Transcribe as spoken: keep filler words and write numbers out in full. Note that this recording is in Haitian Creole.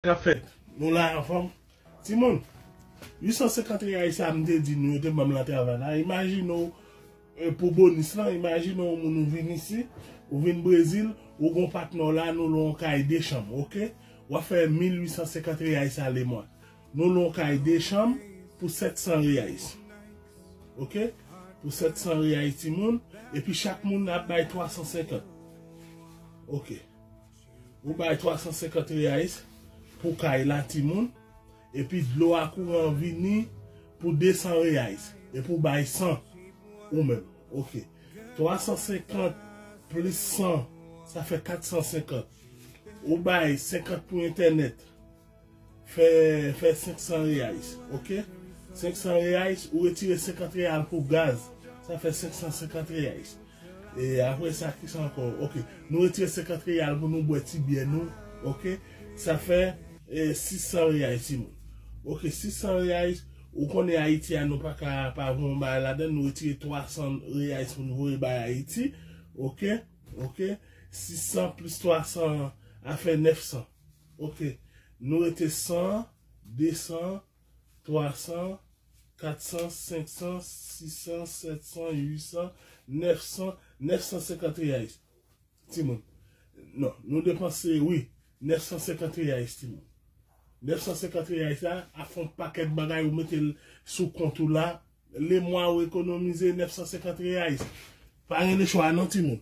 K ap fèt? Nou la anfòm? Timoun, uit san senkant reyais sa m te di nou yo te ban m nan travay la. Imajine w, e, pou bonis lan, imajine w moun ou vin isi, ou vin Brezil, ou gon patnè w la, nou lwe yon kay de chanm, oke? W ap fè mil uit san senkant reyais sa le mwa. Nou lwe yon kay de chanm pou sèt san reyais. Oke? Pou sèt san reyais timoun, epi chak moun ap bay twa san senkant. Oke. Ou bay twa san senkant reyais pou kay la timoun, epi dlo a kouran vini pou de san reyais, epi ou bay san ou menm. Oke. Twa san senkant plis san, sa fè kat san senkant. Ou bay senkant pou entènèt, fè, fè senk san reyais, oke? Senk san reyais, ou retire senkant reyais pou gaz, sa fè senk san senkant reyais. E apre sa, ki sa ankò? Oke, nou retire senkant reyais pou nou bwè ti byè nou, oke? Sa fè, e, sis san reyais, timoun. Oke, sis san reyais, ou konnen Ayiti a, nou pa ka pa voye yon bagay ladan, nou retire twa san reyais pou nou voye bay Ayiti, oke? Oke, sis san plis twa san a fè nèf san. Oke, nou rete san, de san, twa san, kat san, senk san, sis san, sèt san, uit san, nèf san, nèf san senkant reyais. Timoun. Non, nou depanse, wi, nèf san senkant reyais, timoun. Nèf san senkant reyais la, ap fè yon pakèt bagay ou mete l sou kont ou la, le mwa ou ekonomize nèf san senkant reyais. Pa gen lechwa non, timoun.